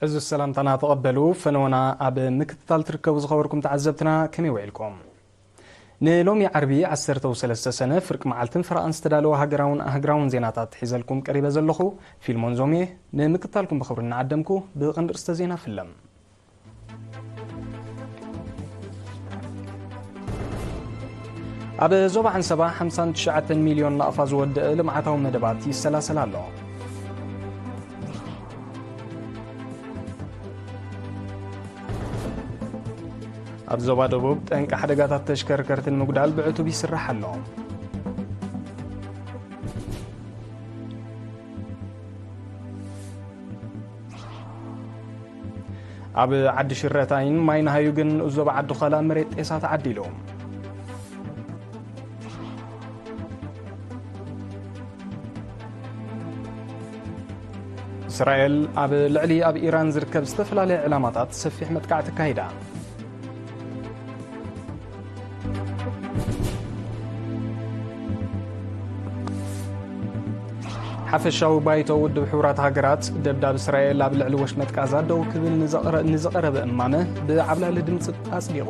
እዚ ሰላምታና ተቐበሉ። ፈነወና ኣብ ምክትታል ትርከቡ ዝኸበርኩም ተዓዘብትና ከመይ ውዒልኩም? ንሎሚ ዓርቢ ዓሰርተ ሰለስተ ሰነ ፍርቂ መዓልትን ፈረቓን ዝተዳለወ ሃገራውን ኣህግራውን ዜናታት ሒዘልኩም ቀሪበ ዘለኹ ፊልሞን ዞሜ። ንምክትታልኩም ብኽብሪ እናዓደምኩ ብቐንዲ ርእስተ ዜና ፍለም። ኣብ ዞባ ዓንሰባ ሓምሳን ትሽዓተን ሚልዮን ናቕፋ ዝወድእ ልምዓታዊ መደባት ይሰላሰል ኣሎ። ኣብ ዞባ ደቡብ ጠንቂ ሓደጋታት ተሽከርከርቲ ንምጉዳል ብዕቱብ ይስራሕ ኣሎ። ኣብ ዓዲ ሽረታይን ማይ ነሃዩ ግን ዞባ ዓዲ ዃላ መሬት ጤሳ ተዓዲሉ። እስራኤል ኣብ ልዕሊ ኣብ ኢራን ዝርከብ ዝተፈላለየ ዕላማታት ሰፊሕ መጥቃዕቲ ኣካይዳ። ሓፈሻዊ ባይቶ ውድብ ሕቡራት ሃገራት ደብዳብ እስራኤል ኣብ ልዕሊ ወሽመጥ ቃዛ ደው ክብል ንዘቕረ-፣ ንዝቐረበ እማመ ብዓብላሊ ድምፂ ኣጽዲቑ።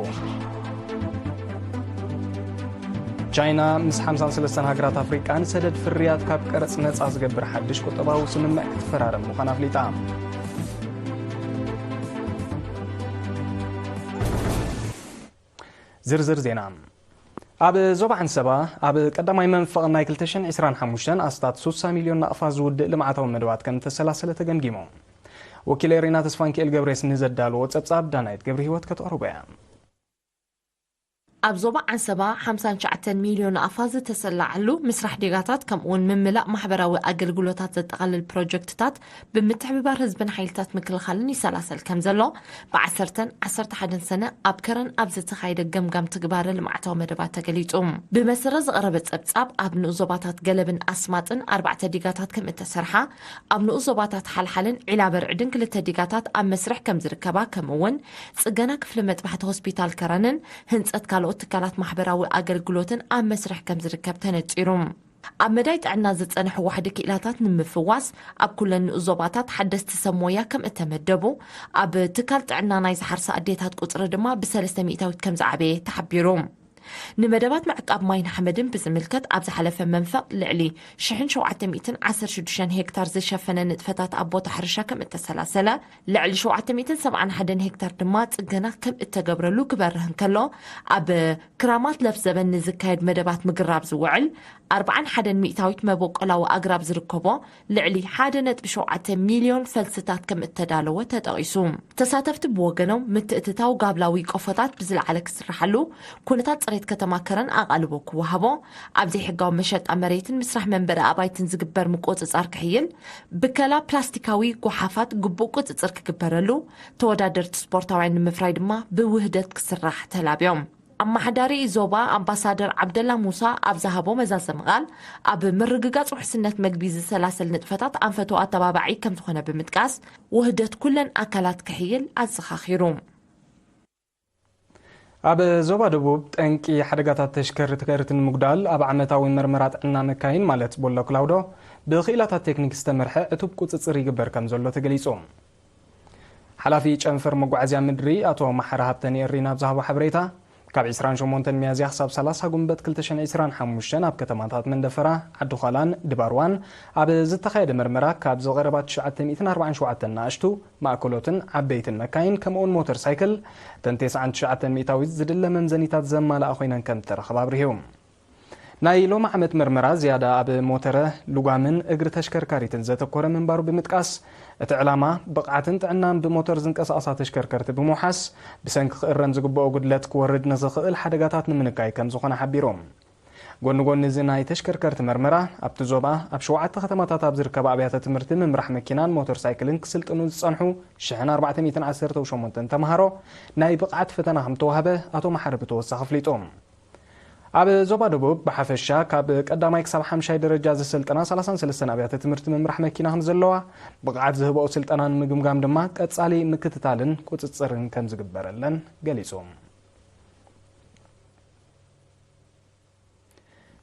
ቻይና ምስ ሓምሳን ሰለስተን ሃገራት ኣፍሪቃ ንሰደድ ፍርያት ካብ ቀረጽ ነጻ ዝገብር ሓድሽ ቁጠባዊ ስምምዕ ክትፈራረም ምዃና ኣፍሊጣ። ዝርዝር ዜና። ኣብ ዞባ ዓንሰባ ኣብ ቀዳማይ መንፈቕ ናይ ክልተ ሽሕን ዕስራን ሓሙሽተን ኣስታት ሱሳ ሚልዮን ናቕፋ ዝውድእ ልምዓታዊ መደባት ከም እተሰላሰለ ተገምጊሙ። ወኪለይ ሪና ተስፋንኪኤል ገብሬስ ንዘዳለዎ ጸብጻብ ዳናይት ገብረ ህይወት ከተቕርቦ እያ። ኣብ ዞባ ዓንሰባ ሓምሳን ትሽዓተን ሚልዮን ናቕፋ ዝተሰላዓሉ ምስራሕ ዴጋታት ከምኡውን ምምላእ ማሕበራዊ ኣገልግሎታት ዘጠቓልል ፕሮጀክትታት ብምትሕብባር ህዝብን ሓይልታት ምክልኻልን ይሰላሰል ከም ዘሎ ብዓሰርተን ዓሰርተ ሓደን ሰነ ኣብ ከረን ኣብ ዝተኻየደ ገምጋም ትግባረ ልምዓታዊ መደባት ተገሊጹ። ብመሰረት ዝቐረበ ጸብጻብ ኣብ ንኡስ ዞባታት ገለብን ኣስማጥን ኣርባዕተ ዲጋታት ከም እተሰርሓ፣ ኣብ ንኡስ ዞባታት ሓልሓልን ዒላ በርዕድን ክልተ ዲጋታት ኣብ መስርሕ ከም ዝርከባ፣ ከምኡውን ጽገና ክፍሊ መጥባሕቲ ሆስፒታል ከረንን ህንጸት ካልኦት ትካላት ማሕበራዊ ኣገልግሎትን ኣብ መስርሕ ከም ዝርከብ ተነጺሩ። ኣብ መዳይ ጥዕና ዝጸንሑ ዋሕዲ ክኢላታት ንምፍዋስ ኣብ ኩለን ንኡስ ዞባታት ሓደስቲ ሰብ ሞያ ከም እተመደቡ፣ ኣብ ትካል ጥዕና ናይ ዝሓርሳ ኣዴታት ቁጽሪ ድማ ብሰለስተ ሚእታዊት ከም ዝዓበየ ተሓቢሩ። ንመደባት ምዕቃብ ማይን ሓመድን ብዝምልከት ኣብ ዝሓለፈ መንፈቕ ልዕሊ ሽሕን ሸውዓተ ሚእትን ዓሰርተ ሽዱሽተን ሄክታር ዝሸፈነ ንጥፈታት ኣብ ቦታ ሕርሻ ከም እተሰላሰለ፣ ልዕሊ ሸውዓተ ሚእትን ሰብዓን ሓደን ሄክታር ድማ ጽገና ከም እተገብረሉ ክበርህ እንከሎ፣ ኣብ ክራማት ለፍ ዘበን ንዝካየድ መደባት ምግራብ ዝውዕል ኣርብዓን ሓደን ሚእታዊት መበቆላዊ ኣግራብ ዝርከቦ ልዕሊ ሓደ ነጥቢ ሸውዓተ ሚልዮን ፈልስታት ከም እተዳለወ ተጠቒሱ። ተሳተፍቲ ብወገኖም፣ ምትእትታው ጋብላዊ ቆፎታት ብዝለዓለ ክስርሓሉ፣ ኩነታት ጽሬት ከተማ ከረን ኣቓልቦ ክወሃቦ፣ ኣብ ዘይሕጋዊ መሸጣ መሬትን ምስራሕ መንበሪ ኣባይትን ዝግበር ምቁጽጻር ክሕይል፣ ብከላ ፕላስቲካዊ ጓሓፋት ግቡእ ቁጽጽር ክግበረሉ፣ ተወዳደርቲ ስፖርታውያን ንምፍራይ ድማ ብውህደት ክስራሕ ተላብዮም። ኣመሓዳሪ ዞባ ኣምባሳደር ዓብደላ ሙሳ ኣብ ዝሃቦ መዛዘሚ ቃል፣ ኣብ ምርግጋጽ ውሕስነት መግቢ ዝሰላሰል ንጥፈታት ኣንፈቱ ኣተባባዒ ከም ዝኾነ ብምጥቃስ፣ ውህደት ኩለን ኣካላት ክሕይል ኣዘኻኺሩ። ኣብ ዞባ ደቡብ ጠንቂ ሓደጋታት ተሽከርከርቲ ንምጉዳል ኣብ ዓመታዊ መርመራ ጥዕና መካይን ማለት ቦሎ ክላውዶ ብክኢላታት ቴክኒክ ዝተመርሐ ዕቱብ ቁጽጽር ይግበር ከም ዘሎ ተገሊጹ። ሓላፊ ጨንፈር መጓዓዝያ ምድሪ ኣቶ መሓሪ ሃብተ ንኤሪና ኣብ ዝሃቦ ሓበሬታ፣ ካብ ዕስራን ሸሞንተን ሚያዝያ ክሳብ ሰላሳ ጉንበት ክልተ ሽሕን ዕስራን ሓሙሽተን ኣብ ከተማታት መንደፈራ፣ ዓዲ ዃላን ድባርዋን ኣብ ዝተኻየደ መርመራ ካብ ዝቐረባ ትሽዓተ ሚእትን ኣርባዓን ሸውዓተን ንኣሽቱ ማእከሎትን ዓበይትን መካይን ከምኡውን ሞተር ሳይክል እተን ተስዓን ትሽዓተን ሚእታዊት ዝድለ መምዘኒታት ዘማልኣ ኮይነን ከም እተረኸባ ኣብሪሁ። ናይ ሎሚ ዓመት መርመራ ዝያዳ ኣብ ሞተረ፣ ልጓምን እግሪ ተሽከርካሪትን ዘተኮረ ምንባሩ ብምጥቃስ፣ እቲ ዕላማ ብቕዓትን ጥዕናን ብሞተር ዝንቀሳቐሳ ተሽከርከርቲ ብምውሓስ፣ ብሰንኪ ክእረም ዝግብኦ ጉድለት ክወርድ ንዝኽእል ሓደጋታት ንምንካይ ከም ዝኾነ ሓቢሩ። ጎኒ ጎኒ እዚ ናይ ተሽከርከርቲ መርመራ፣ ኣብቲ ዞባ ኣብ ሸውዓተ ከተማታት ኣብ ዝርከባ ኣብያተ ትምህርቲ ምምራሕ መኪናን ሞተር ሳይክልን ክስልጥኑ ዝጸንሑ ሽሕን ኣርባዕተ ሚእትን ዓሰርተ ሸሞንተን ተምሃሮ ናይ ብቕዓት ፈተና ከም ተዋህበ ኣቶ መሓሪ ብተወሳኺ ኣፍሊጡ። ኣብ ዞባ ደቡብ ብሓፈሻ ካብ ቀዳማይ ክሳብ ሓምሻይ ደረጃ ዝስልጠና ሰላሳን ሰለስተን ኣብያተ ትምህርቲ ምምራሕ መኪና ከም ዘለዋ፣ ብቕዓት ዝህብኦ ስልጠና ንምግምጋም ድማ ቀጻሊ ምክትታልን ቁጽጽርን ከም ዝግበረለን ገሊጹ።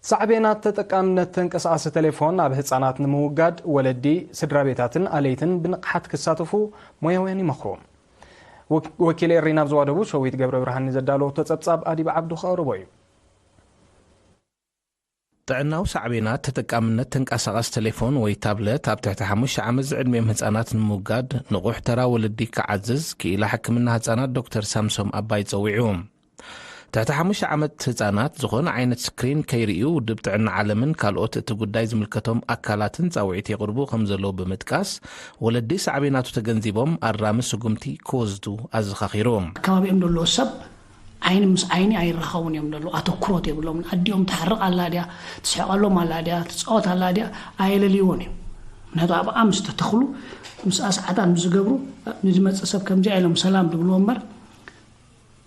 ሳዕቤናት ተጠቃምነት ተንቀሳቓሲ ቴሌፎን ኣብ ህጻናት ንምውጋድ ወለዲ፣ ስድራ ቤታትን ኣለይትን ብንቕሓት ክሳተፉ ሞያውያን ይመኽሩ። ወኪል ኤሪና ኣብ ዝዋደቡ ሸዊት ገብረ ብርሃን ንዘዳለወቶ ጸብጻብ ኣዲብ ዓብዱ ከቕርቦ እዩ። ጥዕናዊ ሳዕቤናት ተጠቃምነት ተንቀሳቓሲ ቴሌፎን ወይ ታብለት ኣብ ትሕቲ ሓሙሽተ ዓመት ዝዕድሚኦም ህጻናት ንምውጋድ ንቑሕ ተራ ወለዲ ክዓዝዝ ክኢላ ሕክምና ህጻናት ዶክተር ሳምሶም ኣባይ ጸዊዑ። ትሕቲ ሓሙሽተ ዓመት ህጻናት ዝኾነ ዓይነት ስክሪን ከይርእዩ ውድብ ጥዕና ዓለምን ካልኦት እቲ ጉዳይ ዝምልከቶም ኣካላትን ጻውዒት የቕርቡ ከም ዘለዉ ብምጥቃስ፣ ወለዲ ሳዕቤናቱ ተገንዚቦም ኣራሚ ስጉምቲ ክወስዱ ኣዘኻኺሩ። ኣከባቢኦም ዘሎ ሰብ ዓይኒ ምስ ዓይኒ ኣይራኸቡን እዮም ዘለዉ። ኣተኩሮት የብሎምን። ኣዲኦም ትሓርቕ ኣላ ድያ፣ ትስሕቐሎም ኣላ ድያ፣ ትጻወት ኣላ ድያ፣ ኣየለልይዎን እዮም። ምክንያቱ ኣብኣ ምስ ተተኽሉ፣ ምስኣ ሰዓታት ምስ ዝገብሩ፣ ንዝመጽእ ሰብ ከምዚኣ ኢሎም ሰላም ዝብልዎ እምበር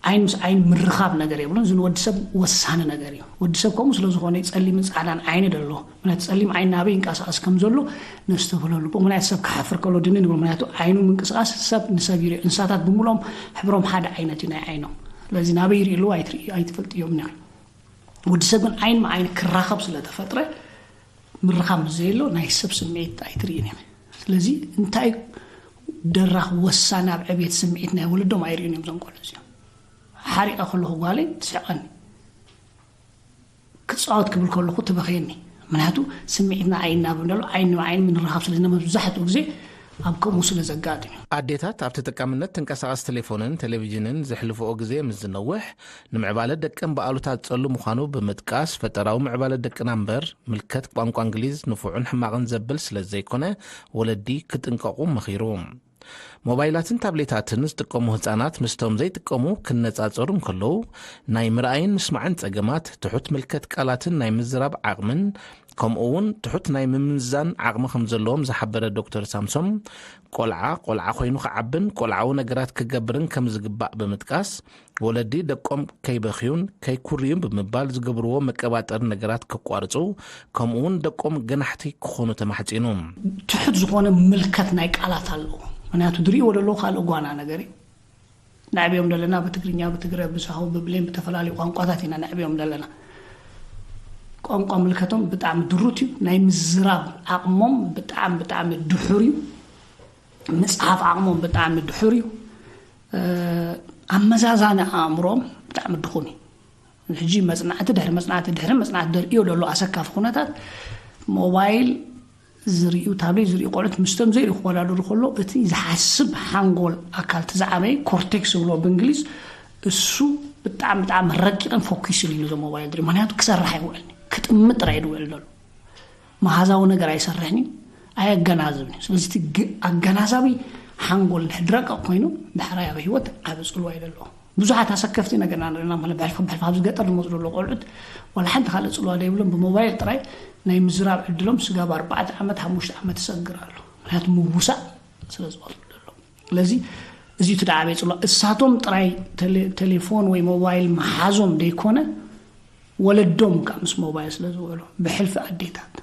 ዓይን ምስ ዓይን ምርኻብ ነገር የብሉን። እዚ ንወዲ ሰብ ወሳኒ ነገር እዩ። ወዲ ሰብ ከምኡ ስለ ዝኾነ እዩ ጸሊምን ጻዕዳን ዓይኒ ደሎ። ምክንያቱ ጸሊም ዓይኒ ናበይ ይንቀሳቐስ ከም ዘሎ ነስተብህለሉ። ብምክንያቱ ሰብ ክሓፍር ከሎ ድንን ይብል። ምክንያቱ ዓይኑ ምንቅስቓስ ሰብ ንሰብ ይርኢ። እንስሳታት ብምሎም ሕብሮም ሓደ ዓይነት እዩ ናይ ዓይኖም። ስለዚ ናበይ ይርኢ ኣለዉ ኣይትርኢ ኣይትፈልጥዮም ነኺ። ወዲ ሰብ ግን ዓይን ምስ ዓይኒ ክራኸብ ስለ ተፈጥረ ምርኻብ ምስ ዘየሎ ናይ ሰብ ስምዒት ኣይትርእን እዮም። ስለዚ እንታይ ደራኽ ወሳኒ ኣብ ዕብየት ስምዒት ናይ ወለዶም ኣይርእን እዮም እዞም ቆልዑ እዚኦም። ሓሪቐ ከለኹ ጓለይ ትስሕቐኒ። ክጻወት ክብል ከለኹ ትበኸየኒ። ምክንያቱ ስምዒትና ኣይናብን ደሎ ዓይኒ ንዓይኒ ምንራኸብ ስለ ዝነበ መብዛሕትኡ ግዜ ኣብ ከምኡ ስለ ዘጋጥም እዩ። ኣዴታት ኣብ ተጠቃምነት ተንቀሳቐሲ ቴሌፎንን ቴሌቪዥንን ዘሕልፍኦ ግዜ ምስ ዝነውሕ ንምዕባለ ደቀን ብኣሉታ ዝጸሉ ምዃኑ ብምጥቃስ፣ ፈጠራዊ ምዕባለ ደቅና እምበር ምልከት ቋንቋ እንግሊዝ ንፉዕን ሕማቕን ዘብል ስለ ዘይኮነ ወለዲ ክጥንቀቑ መኺሩ። ሞባይላትን ታብሌታትን ዝጥቀሙ ህጻናት ምስቶም ዘይጥቀሙ ክነጻጸሩ እንከለዉ፣ ናይ ምርኣይን ምስማዕን ጸገማት፣ ትሑት ምልከት ቃላትን ናይ ምዝራብ ዓቕምን፣ ከምኡ እውን ትሑት ናይ ምምዛን ዓቕሚ ከም ዘለዎም ዝሓበረ ዶክተር ሳምሶም፣ ቆልዓ ቆልዓ ኮይኑ ክዓብን ቆልዓዊ ነገራት ክገብርን ከም ዝግባእ ብምጥቃስ፣ ወለዲ ደቆም ከይበኽዩን ከይኩርዩን ብምባል ዝገብርዎ መቀባጠሪ ነገራት ከቋርጹ፣ ከምኡ እውን ደቆም ገናሕቲ ክኾኑ ተማሕጺኑ። ትሑት ዝኾነ ምልከት ናይ ቃላት ኣለዎ። ምክንያቱ ዝርእይዎ ዘለዉ ካልእ ጓና ነገር እዩ። ነዕብዮም ዘለና ብትግርኛ፣ ብትግረ፣ ብሳሆ፣ ብብሌን፣ ብተፈላለዩ ቋንቋታት ኢና ነዕብዮም ዘለና። ቋንቋ ምልከቶም ብጣዕሚ ድሩት እዩ። ናይ ምዝራብ ዓቕሞም ብጣዕሚ ብጣዕሚ ድሑር እዩ። ምጽሓፍ ዓቕሞም ብጣዕሚ ድሑር እዩ። እ፣ ኣመዛዛኒ ኣእምሮም ብጣዕሚ ድኹም እዩ። ሕጂ መጽናዕቲ ድሕሪ መጽናዕቲ ድሕሪ መጽናዕቲ ደርእዮ ዘሎ ኣሰካፊ ኩነታት ሞባይል ዝርእዩ፣ ታብሌት ዝርእዩ ቆልዑት ምስቶም ዘይርእዩ ክወዳደሩ ከሎ እቲ ዝሓስብ ሓንጎል ኣካል እቲ ዝዓበየ ኮርቴክስ ዝብሎ ብእንግሊዝ እሱ ብጣዕሚ ብጣዕሚ ረቂቕን ፎኪስን እዩ ነዞም ሞባይል ዝርእዩ። ምክንያቱ ክሰርሕ ኣይውዕልን እዩ። ክጥምት ጥራይ እዩ ዝውዕል ዘሎ። መሃዛዊ ነገር ኣይሰርሕን እዩ፣ ኣየገናዝብን እዩ። ስለዚ እቲ ግ-፣ ኣገናዛቢ ሓንጎል እንድሕር ድረቀቕ ኮይኑ ዳሕራይ ኣብ ህይወት ዓቢ ጽልዋ እዩ ዘለዎ። ብዙሓት ኣሰከፍቲ ነገርና ንርኢና ማለት ብሕልፊ ብሕልፊ ኣብዚ ገጠር ዝመፁ ዘለዉ ቆልዑት ዋላ ሓንቲ ካልእ ፅልዋ ዘይብሎም ብሞባይል ጥራይ ናይ ምዝራብ ዕድሎም ስጋብ ኣርባዕተ ዓመት ሓሙሽተ ዓመት ይሰግር ኣሎ። ምክንያቱ ምውሳእ ስለ ዝቐፅሉ ዘሎ። ስለዚ እዚ እቲ ደዓበየ ፅልዋ እሳቶም ጥራይ ቴሌ-፣ ቴሌፎን ወይ ሞባይል መሓዞም ዘይኮነ ወለዶም ከዓ ምስ ሞባይል ስለ ዝውዕሉ ብሕልፊ ኣዴታት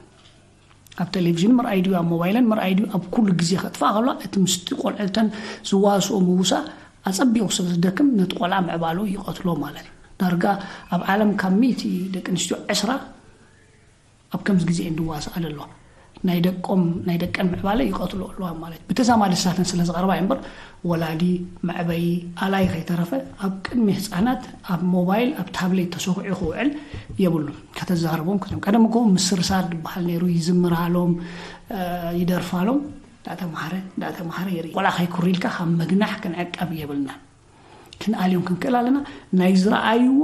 ኣብ ቴሌቪዥን ምርኣይ ድዩ ኣብ ሞባይለን ምርኣይ ድዩ ኣብ ኩሉ ግዜ ከጥፋእ ከሎ እቲ ምስቲ ቆልዕተን ዝዋስኦ ምውሳእ ኣጸቢቑ ስለ ዝደክም ነቲ ቆልዓ ምዕባሉ ይቐትሎ ማለት እዩ። ዳርጋ ኣብ ዓለም ካብ ሚእቲ ደቂ ኣንስትዮ ዕስራ ኣብ ከምዚ ግዜ እየን ዝዋስኣ ዘለዋ። ናይ ደቆም ናይ ደቀን ምዕባለ ይቐትሎ ኣለዋ ማለት እዩ። ብተዛማዲ ሳተን ስለ ዝቐርባ እዩ እምበር ወላዲ መዕበዪ ኣላይ ከይተረፈ ኣብ ቅድሚ ህፃናት ኣብ ሞባይል ኣብ ታብሌት ተሰኪዑ ክውዕል የብሉን። ከተዘራርቦም ክትም ቀደም እኮ ምስርሳር ዝበሃል ነይሩ። ይዝምራሎም፣ እ፣ ይደርፋሎም። እንዳተምሃረ እንዳተምሃረ ይርኢ። ቆልዓ ከይኩር ኢልካ ካብ ምግናሕ ክንዕቀብ የብልናን። ክንኣልዮም ክንክእል ኣለና። ናይ ዝረኣይዎ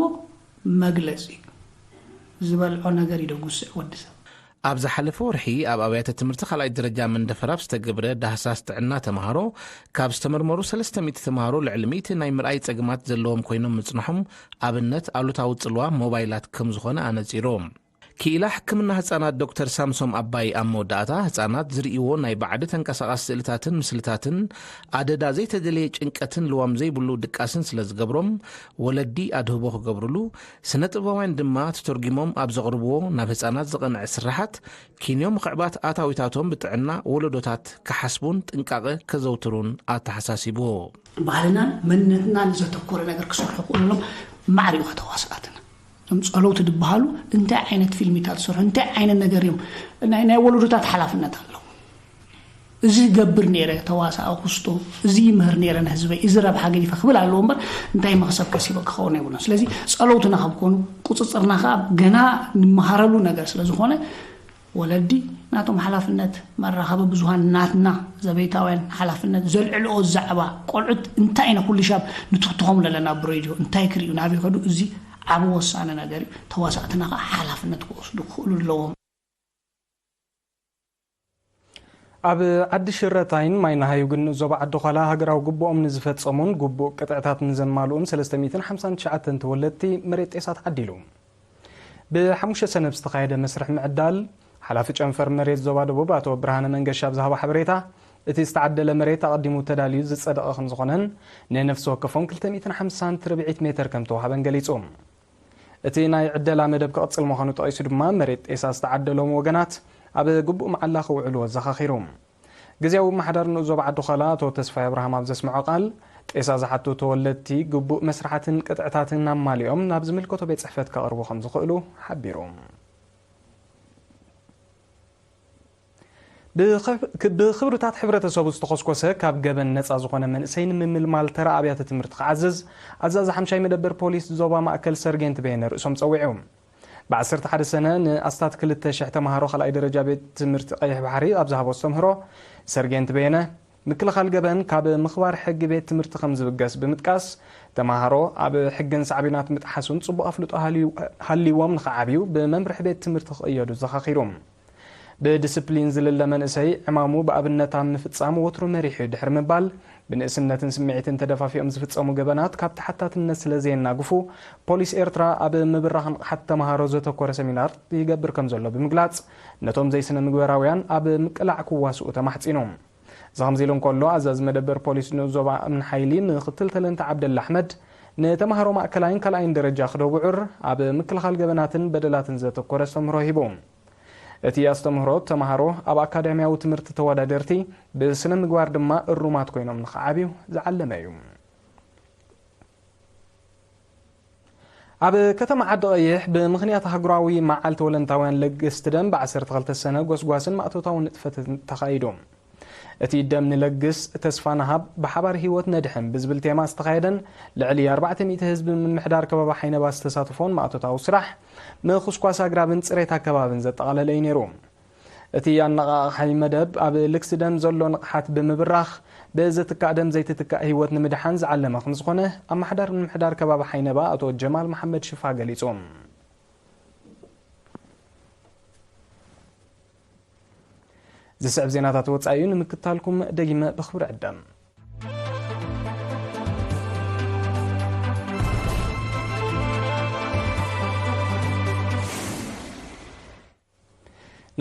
መግለፂ ዝበልዖ ነገር እዩ ደጉስዕ ወዲ ሰብ። ኣብ ዝሓለፈ ወርሒ ኣብ ኣብያተ ትምህርቲ ካልኣይ ደረጃ መንደፈራ ኣብ ዝተገብረ ዳህሳስ ጥዕና ተምሃሮ ካብ ዝተመርመሩ ሰለስተ ሚእቲ ተምሃሮ ልዕሊ ሚእቲ ናይ ምርኣይ ጸገማት ዘለዎም ኮይኖም ምጽናሖም ኣብነት ኣሉታዊ ጽልዋ ሞባይላት ከም ዝኾነ ኣነጺሩ። ክኢላ ሕክምና ህጻናት ዶክተር ሳምሶም ኣባይ ኣብ መወዳእታ ህጻናት ዝርእይዎ ናይ ባዕዲ ተንቀሳቓሲ ስእልታትን ምስልታትን ኣደዳ ዘይተደለየ ጭንቀትን ልዋም ዘይብሉ ድቃስን ስለ ዝገብሮም ወለዲ ኣድህቦ ክገብርሉ ስነ ጥበባውያን ድማ ተተርጒሞም ኣብ ዘቕርብዎ ናብ ህጻናት ዝቐንዐ ስርሓት ኪንዮ ምኽዕባት ኣታዊታቶም ብጥዕና ወለዶታት ክሓስቡን ጥንቃቐ ከዘውትሩን ኣተሓሳሲቡ። ባህልናን መንነትናን ዘተኮረ ነገር ክሰርሑ ክእለሎም ማዕሪኡ ከተዋስኣትና። እም ጸለውቲ ዝበሃሉ እንታይ ዓይነት ፊልሚታት ዝሰርሑ፣ እንታይ ዓይነት ነገር እዮም? ናይ ናይ ወለዶታት ሓላፍነት ኣለዎ። እዚ ገብር ነይረ፣ ተዋሳእ ኣውጉስቶ፣ እዚ ይምህር ነይረ ንህዝበይ፣ እዚ ረብሓ ገዲፈ ክብል ኣለዎ እምበር፣ እንታይ መኽሰብ ከሲበ ክኸውን የብሉን። ስለዚ ጸለውትና ካብ ኮኑ፣ ቁጽጽርና ከኣ ገና ንመሃረሉ ነገር ስለ ዝኾነ፣ ወለዲ ናቶም ሓላፍነት፣ መራኸቢ ብዙሃን ናትና ዘበይታውያን ሓላፍነት፣ ዘልዕልኦ ዛዕባ፣ ቆልዑት እንታይ ኢና ኩሉ ሻብ ንትኽትኾም ዘለና ብሬድዮ፣ እንታይ ክርእዩ፣ ናበይ ከዱ፣ እዚ ዓቢ ወሳኒ ነገር እዩ። ተዋሳእትና ከኣ ሓላፍነት ክወስዱ ክኽእሉ ኣለዎም። ኣብ ዓዲ ሽረታይን ማይ ናሃዩ ግን ዞባ ዓዲ ዃላ ሃገራዊ ግቡኦም ንዝፈጸሙን ግቡእ ቅጥዕታት ንዘማልኡን ሰለስተ ሚእትን ሓምሳን ትሽዓተን ተወለድቲ መሬት ጤሳ ተዓዲሉ። ብሓሙሽተ ሰነ ብዝተኻየደ መስርሕ ምዕዳል፣ ሓላፊ ጨንፈር መሬት ዞባ ደቡብ ኣቶ ብርሃነ መንገሻ ኣብ ዝሃቦ ሓበሬታ፣ እቲ ዝተዓደለ መሬት ኣቐዲሙ ተዳልዩ ዝጸደቐ ከም ዝኾነን ንነፍሲ ወከፎም ክልተ ሚእትን ሓምሳን ትርብዒት ሜተር ከም ተዋህበን ገሊጹ። እቲ ናይ ዕደላ መደብ ክቕጽል ምዃኑ ጠቒሱ ድማ፣ መሬት ጤሳ ዝተዓደሎም ወገናት ኣብ ግቡእ መዓላ ክውዕልዎ ኣዘኻኺሩ። ግዝያዊ ምምሕዳር ንኡስ ዞባ ዓዲ ዃላ ኣቶ ተስፋይ ኣብርሃም ኣብ ዘስምዖ ቃል፣ ጤሳ ዝሓቱ ተወለድቲ ግቡእ መስራሓትን ቅጥዕታትን ኣማሊኦም ናብ ዝምልከቶ ቤት ጽሕፈት ከቕርቡ ከም ዝኽእሉ ሓቢሩ። ብኽብ-፣ ብኽብርታት ሕብረተሰቡ ዝተኾስኮሰ ካብ ገበን ነጻ ዝኾነ መንእሰይ ንምምልማል ተራ ኣብያተ ትምህርቲ ክዓዝዝ ኣዛዚ ሓምሻይ መደበር ፖሊስ ዞባ ማእከል ሰርጌንት በየነ ርእሶም ጸዊዑ። ብ ዓሰርተ ሓደ ሰነ ንኣስታት ክልተ ሽሕ ተማሃሮ ካልኣይ ደረጃ ቤት ትምህርቲ ቀይሕ ባሕሪ ኣብ ዝሃቦ ኣስተምህሮ፣ ሰርጌንት በየነ፣ ምክልኻል ገበን ካብ ምኽባር ሕጊ ቤት ትምህርቲ ከም ዝብገስ ብምጥቃስ፣ ተማሃሮ ኣብ ሕግን ሳዕቤናት ምጥሓሱን ጽቡቕ ኣፍልጦ ሃልዩ-፣ ሃልይዎም ንኽዓብዩ ብመምርሒ ቤት ትምህርቲ ክቕየዱ ዘኻኺሩ። ብዲስፕሊን ዝልለ መንእሰይ ዕማሙ ብኣብነት ኣብ ምፍጻም ወትሩ መሪሑ ድሕሪ ምባል፣ ብንእስነትን ስምዒትን ተደፋፊኦም ዝፍጸሙ ገበናት ካብ ተሓታትነት ስለ ዘየናግፉ፣ ፖሊስ ኤርትራ ኣብ ምብራኽ ንቕሓት ተማሃሮ ዘተኮረ ሰሚናር ይገብር ከም ዘሎ ብምግላጽ፣ ነቶም ዘይስነ ምግበራውያን ኣብ ምቅላዕ ክዋስኡ ተማሕጺኑ። እዚ ከምዚ ኢሉ እንከሎ፣ ኣዛዚ መደበር ፖሊስ ንኡስ ዞባ እምኒ ሓይሊ ምክትል ተለንተ ዓብደላ ኣሕመድ፣ ንተማሃሮ ማእከላይን ካልኣይን ደረጃ ክደቡዑር ኣብ ምክልኻል ገበናትን በደላትን ዘተኮረ ኣስተምህሮ ሂቡ። እቲ ኣስተምህሮ ተማሃሮ ኣብ ኣካዳሚያዊ ትምህርቲ ተወዳደርቲ፣ ብስነ ምግባር ድማ እሩማት ኮይኖም ንኽዓብዩ ዝዓለመ እዩ። ኣብ ከተማ ዓዲ ቀይሕ ብምኽንያት ኣህጉራዊ መዓልቲ ወለንታውያን ለገስቲ ደም ብ ዓሰርተ ክልተ ሰነ ጎስጓስን ማእቶታዊ ንጥፈትን ተኻይዱ። እቲ ደም ንለግስ፣ ተስፋ ንሃብ፣ ብሓባር ህይወት ነድሕን ብዝብል ቴማ ዝተኻየደን ልዕሊ ኣርባዕተ ሚእቲ ህዝቢ ምምሕዳር ከባቢ ሓይነባ ዝተሳተፎን ማእቶታዊ ስራሕ፣ ምኹስኳስ ኣግራብን ጽሬት ኣከባብን ዘጠቓለለ እዩ ነይሩ። እቲ ኣነቓቓሒ መደብ ኣብ ልግሲ ደም ዘሎ ንቕሓት ብምብራኽ፣ ብዝትካእ ደም ዘይትትካእ ህይወት ንምድሓን ዝዓለመ ከም ዝኾነ ኣመሓዳሪ ምምሕዳር ከባቢ ሓይነባ ኣቶ ጀማል መሓመድ ሽፋ ገሊጹ። ዝስዕብ ዜናታት ወጻኢ እዩ፣ ንምክታልኩም ደጊመ ብኽብሪ ዕደም።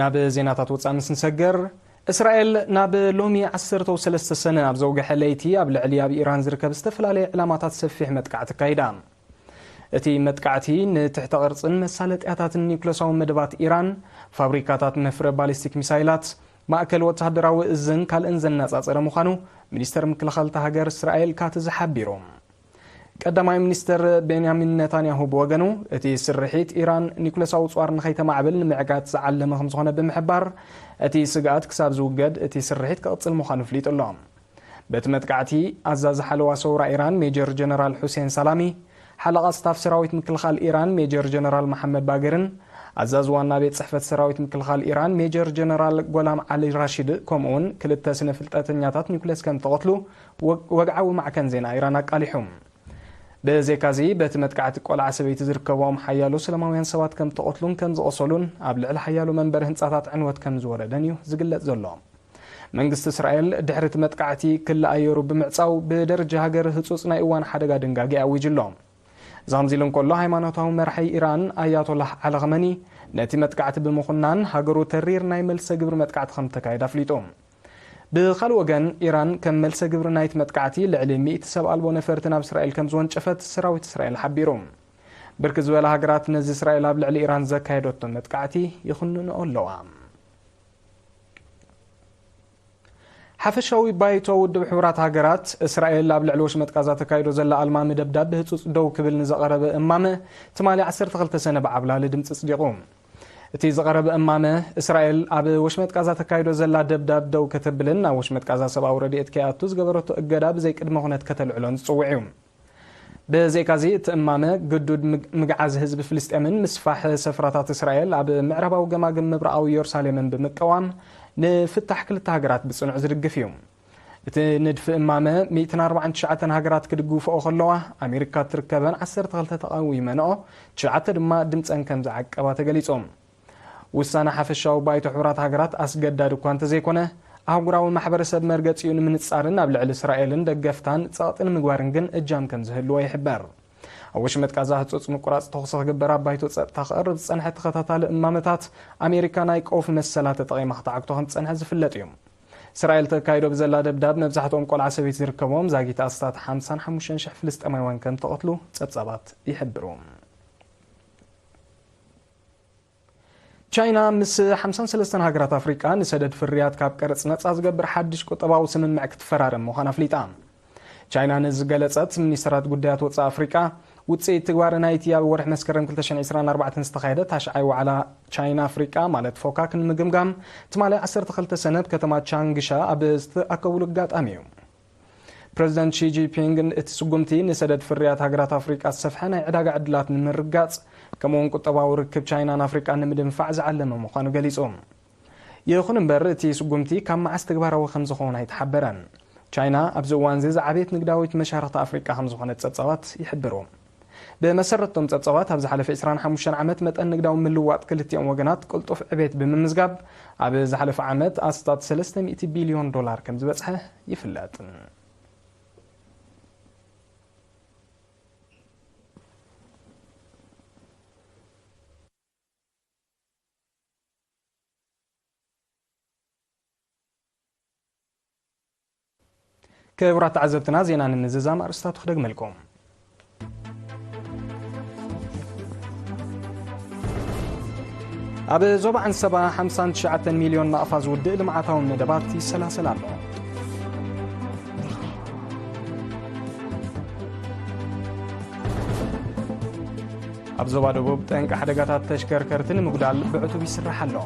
ናብ ዜናታት ወጻኢ ምስ ንሰገር፣ እስራኤል ናብ ሎሚ ዓሰርተ ሰለስተ ሰነ ኣብ ዘውግሐ ለይቲ ኣብ ልዕሊ ኣብ ኢራን ዝርከብ ዝተፈላለየ ዕላማታት ሰፊሕ መጥቃዕቲ ኣካይዳ። እቲ መጥቃዕቲ ንትሕተ ቅርጽን መሳለጥያታትን ኒውክለሳዊ መደባት ኢራን፣ ፋብሪካታት መፍረ ባሊስቲክ ሚሳይላት፣ ማእከል ወተሃደራዊ እዝን ካልእን ዘነጻጸረ ምዃኑ ሚኒስተር ምክልኻል እታ ሃገር እስራኤል ካትዝ ሓቢሩ። ቀዳማይ ሚኒስተር ቤንያሚን ነታንያሁ ብወገኑ፣ እቲ ስርሒት ኢራን ኒውክለሳዊ ጸዋር ንኸይተማዕብል ንምዕጋት ዝዓለመ ከም ዝኾነ ብምሕባር፣ እቲ ስግኣት ክሳብ ዝውገድ እቲ ስርሒት ክቕጽል ምዃኑ ኣፍሊጡ ኣሎ። በቲ መጥቃዕቲ፣ ኣዛዚ ሓለዋ ሰውራ ኢራን ሜጀር ጀነራል ሑሴን ሳላሚ፣ ሓለቓ ስታፍ ሰራዊት ምክልኻል ኢራን ሜጀር ጀነራል መሓመድ ባገርን ኣዛዚ ዋና ቤት ጽሕፈት ሰራዊት ምክልኻል ኢራን ሜጀር ጀነራል ጎላም ዓሊ ራሺድ፣ ከምኡውን ክልተ ስነ ፍልጠተኛታት ኒውክለስ ከም ተቐትሉ ወግ-፣ ወግዓዊ ማዕከን ዜና ኢራን ኣቃሊሑ። ብዘይካዚ፣ በቲ መጥቃዕቲ ቆልዓ ሰበይቲ ዝርከቦም ሓያሎ ሰላማውያን ሰባት ከም ተቐትሉን ከም ዝቖሰሉን ኣብ ልዕሊ ሓያሎ መንበሪ ህንጻታት ዕንወት ከም ዝወረደን እዩ ዝግለጽ ዘሎ። መንግስቲ እስራኤል ድሕሪ እቲ መጥቃዕቲ ክሊ ኣየሩ ብምዕጻው ብደረጃ ሃገር ህጹጽ ናይ እዋን ሓደጋ ድንጋጌ ኣዊጁ ኣሎ። እዚ ከምዚ ኢሉ እንከሎ፣ ሃይማኖታዊ መራሒ ኢራን ኣያቶላህ ዓሊ ኸመኒ ነቲ መጥቃዕቲ ብምኹናን ሃገሩ ተሪር ናይ መልሰ ግብሪ መጥቃዕቲ ከም ተካየደ ኣፍሊጡ። ብኻልእ ወገን፣ ኢራን ከም መልሰ ግብሪ ናይቲ መጥቃዕቲ ልዕሊ ሚእቲ ሰብ ኣልቦ ነፈርቲ ናብ እስራኤል ከም ዝወንጨፈት ሰራዊት እስራኤል ሓቢሩ። ብርክት ዝበላ ሃገራት ነዚ እስራኤል ኣብ ልዕሊ ኢራን ዘካየደቶ መጥቃዕቲ ይኹንንኦ ኣለዋ። ሓፈሻዊ ባይቶ ውድብ ሕቡራት ሃገራት፣ እስራኤል ኣብ ልዕሊ ወሽመጥ ጋዛ ተካይዶ ዘላ ኣልማሚ ደብዳብ ብህጹጽ ደው ክብል ንዘቐረበ እማመ፣ ትማሊ ዓሰርተ ክልተ ሰነ ብዓብላሊ ድምጺ ጽዲቑ። እቲ ዝቐረበ እማመ፣ እስራኤል ኣብ ወሽመጥ ጋዛ ተካይዶ ዘላ ደብዳብ ደው ከተብልን ናብ ወሽመጥ ጋዛ ሰብኣዊ ረድኤት ከይኣቱ ዝገበረቶ እገዳ ብዘይ ቅድመ ኩነት ከተልዕሎን ዝጽውዕ እዩ። ብዘይካዚ፣ እቲ እማመ ግዱድ ምግ-፣ ምግዓዝ ህዝቢ ፍልስጤምን ምስፋሕ ሰፍራታት እስራኤል ኣብ ምዕራባዊ ገማግም ምብራቓዊ ኢየሩሳሌምን ብምቅዋም፣ ንፍታሕ ክልተ ሃገራት ብጽኑዕ ዝድግፍ እዩ። እቲ ንድፊ እማመ ሚእትን ኣርባዓን ትሽዓተን ሃገራት ክድግፍኦ ከለዋ፣ ኣሜሪካ ትርከበን ዓሰርተ ክልተ ተቓዊመንኦ፣ ትሽዓተ ድማ ድምጸን ከም ዝዓቀባ ተገሊጹ። ውሳነ ሓፈሻዊ ባይቶ ሕቡራት ሃገራት ኣስገዳዲ እኳ እንተዘይኮነ፣ ኣህጉራዊ ማሕበረሰብ መርገጺኡ ንምንጻርን ኣብ ልዕሊ እስራኤልን ደገፍታን ጸቕጢ ንምግባርን ግን እጃም ከም ዝህልዎ ይሕበር። ኣብ ወሽመጥ ጋዛ ህጹጽ ምቁራጽ ተኹሲ ክግበር ኣብ ባይቶ ጸጥታ ክቐርብ ዝጸንሐ ተኸታታሊ እማመታት፣ ኣሜሪካ ናይ ቀውፊ መሰላ ተጠቒማ ክትዓግቶ ከም ዝጸንሐት ዝፍለጥ እዩ። እስራኤል ተካይዶ ብዘላ ደብዳብ መብዛሕትኦም ቆልዓ ሰበይቲ ዝርከብዎም ዛጊት ኣስታት ሓምሳን ሓሙሽተን ሽሕ ፍልስጤማውያን ከም ተቐትሉ ጸብጻባት ይሕብሩ። ቻይና ምስ ሓምሳን ሰለስተን ሃገራት ኣፍሪቃ ንሰደድ ፍርያት ካብ ቀረጽ ነጻ ዝገብር ሓድሽ ቁጠባዊ ስምምዕ ክትፈራረም ምዃና ኣፍሊጣ። ቻይና ነዚ ዝገለጸት፣ ሚኒስተራት ጉዳያት ወጻኢ ኣፍሪቃ ውጽኢት ትግባረ ናይቲ ኣብ ወርሒ መስከረም ክልተ ሽሕን ዕስራን ኣርባዕተን ዝተኻየደ ታሽዓይ ዋዕላ ቻይና ኣፍሪቃ፣ ማለት ፎካክ፣ ንምግምጋም ትማሊ ዓሰርተ ክልተ ሰነ ኣብ ከተማ ቻንግሻ ኣብ ዝተኣከቡሉ ኣጋጣሚ እዩ። ፕረዚደንት ሺ ጂንፒንግ እቲ ስጉምቲ ንሰደድ ፍርያት ሃገራት ኣፍሪቃ ዝሰፍሐ ናይ ዕዳጋ ዕድላት ንምርጋጽ፣ ከምኡውን ቁጠባዊ ርክብ ቻይናን ኣፍሪቃን ንምድንፋዕ ዝዓለመ ምዃኑ ገሊጹ። ይኹን እምበር፣ እቲ ስጉምቲ ካብ መዓስ ተግባራዊ ከም ዝኸውን ኣይተሓበረን። ቻይና ኣብዚ እዋን እዚ ዝዓበየት ንግዳዊት መሻርኽቲ ኣፍሪቃ ከም ዝኾነት ጸብጻባት ይሕብሩ። ብመሰረት እቶም ጸብጻባት፣ ኣብ ዝሓለፈ ዕስራን ሓሙሽተን ዓመት መጠን ንግዳዊ ምልውዋጥ ክልቲኦም ወገናት ቅልጡፍ ዕቤት ብምምዝጋብ፣ ኣብ ዝሓለፈ ዓመት ኣስታት ሰለስተ ሚእቲ ቢልዮን ዶላር ከም ዝበጽሐ ይፍለጥ። ክቡራት ተዓዘብትና፣ ዜና ንምዝዛም ኣርእስታቱ ክደግመልኩም። ኣብ ዞባ ዓንሰባ ሓምሳን ትሽዓተን ሚልዮን ናቕፋ ዝውድእ ልምዓታዊ መደባት ይሰላሰል ኣሎ። ኣብ ዞባ ደቡብ፣ ጠንቂ ሓደጋታት ተሽከርከርቲ ንምጉዳል ብዕቱብ ይስራሕ ኣሎ።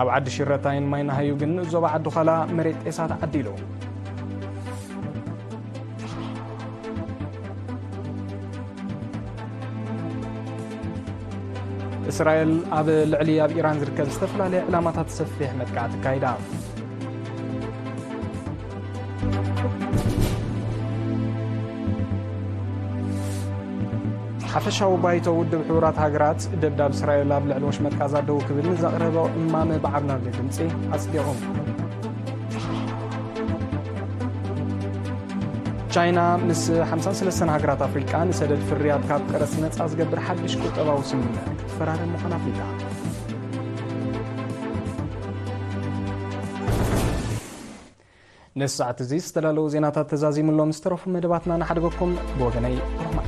ኣብ ዓዲ ሽረታይን ማይ ናሃዩ ግን ዞባ ዓዲ ዃላ መሬት ጤሳ ተዓዲሉ። እስራኤል ኣብ ልዕሊ ኣብ ኢራን ዝርከብ ዝተፈላለየ ዕላማታት ሰፊሕ መጥቃዕቲ ኣካይዳ። ሓፈሻዊ ባይቶ ውድብ ሕቡራት ሃገራት፣ ደብዳብ እስራኤል ኣብ ልዕሊ ወሽመጥ ጋዛ ደው ክብል ንዘቕረቦ እማመ ብዓብላሊ ድምጺ ኣጽዲቑ። ቻይና ምስ ሓምሳን ሰለስተን ሃገራት ኣፍሪቃ ንሰደድ ፍርያት ካብ ቀረጽ ነጻ ዝገብር ሓድሽ ቁጠባዊ ስምምዕ ክትፈራረም ምዃና ኣፍሊጣ። ነዚ ሰዓት እዚ ዝተዳለዉ ዜናታት ተዛዚሙሎም፣ ዝተረፉ መደባትና ንሓድገኩም። ብወገነይ ሮማ